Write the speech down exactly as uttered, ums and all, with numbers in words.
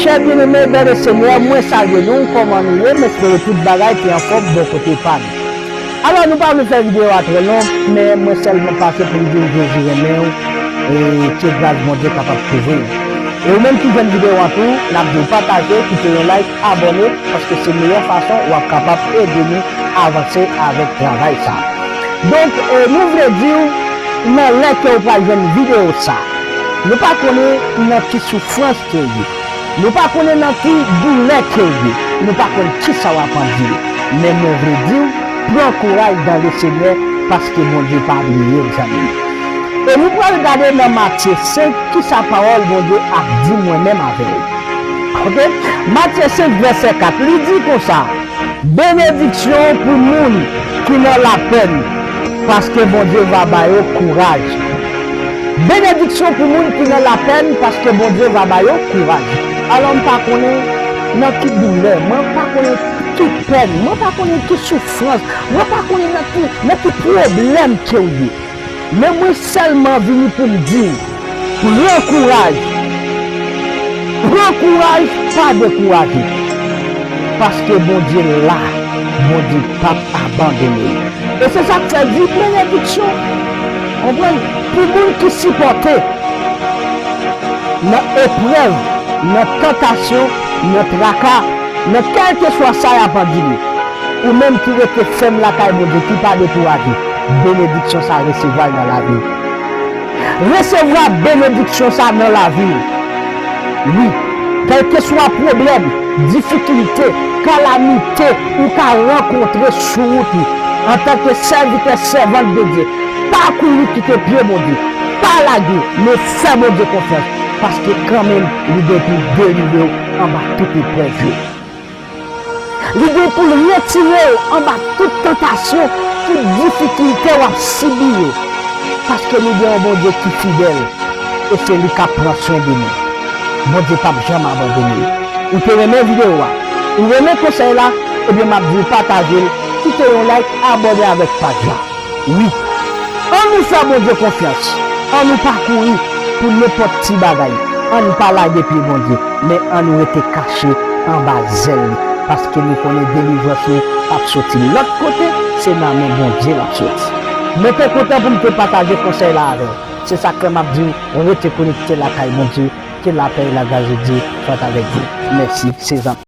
Frè byeneme dan le Senyè, mwen salye nou, kòman nou ye? M espere tout bagay te anfòm bò kote pa nou. Alò, nou pa vle fè videyo a twò long, men mwen sèlman pase pou m di w Jezi renmen w, e ke gras Bondye kapab kouvri w. E ou menm ki jwenn videyo an tou, n ap di w pataje, kite yon like, abòne, paske se meyè fason w ap kapab ede nou avanse avèk travay sa. Donk, e, nou vle di w, nan lè ke w pral jwenn videyo sa, nou pa konnen nan ki soufrans ke w ye. Nou pa konnen nan ki doulè ke w ye. Nou pa konn kisa w ap andire. Men mwen vle di w, pran kouraj dan le Senyè, paske Bondye pa bliye w, zanmi m. E nou pral gade nan Matye senk, kisa pawòl Bondye ap di mwen menm avè w. Oke? Matye senk, vèsè kat, li di konsa, Benediksyon pou moun ki nan lapèn, paske Bondye va ba yo kouraj. Benediksyon pou moun ki nan lapèn, paske Bondye va ba yo kouraj. Alò, m pa konnen nan ki doulè, mwen pa konnen ki pèn, mwen pa konnen ki soufrans, mwen pa konnen nan ki, nan ki pwoblèm ke w ye. Men mwen sèlman vini pou m di w, pran kouraj. Pran kouraj, pa dekouraje. Paske Bondye la, Bondye p ap abandone w. E se sa k fè di benediksyon. Konprann? Pou moun ki sipòte nan eprèv, nan tantasyon, nan traka, nan kèlkeswa sa y ap andire, ou menm ki rete fèm lakay Bondye, ki pa dekouraje, benediksyon sa resevwa l nan lavi w. Resevwa benediksyon sa nan lavi w. Wi, kèlkeswa pwoblèm, difikilte, kalamite ou ka rankontre sou wout ou, antanke sèvitè, sèvant de Dye, pa kouri kite pye Bondye, pa lage, men fè Bondye konfyans, paske kanmenm li gen pou delivre w anba tout eprèv yo. Li gen pou l retire w anba tout tantasyon, tout difikilte w ap sibi yo. Paske nou gen yon Bondye ki fidèl, e se li k ap pran swen de nou. Bondye p ap janm abandone w. Ou te renmen videyo a? Ou renmen konsèy la? Ebyen, m ap di w pataje l, kite yon like, abòne avèk paj la. Wi. Ann nou fè Bondye konfyans. Ann nou pa kouri pou nenpòt ti bagay. Ann nou pa lage pye Bondye, men ann nou rete kache anba zèl li, paske nou konnen delivrans nou p ap soti lòt kote, se nan men Bondye l ap soti. Mwen te kontan pou m te pataje konsèy la avè w. Se sa k fè m ap di w, rete konekte lakay Bondye, ke lapè e lagras de Dye soit avec vous. Mèsi, se zanmi.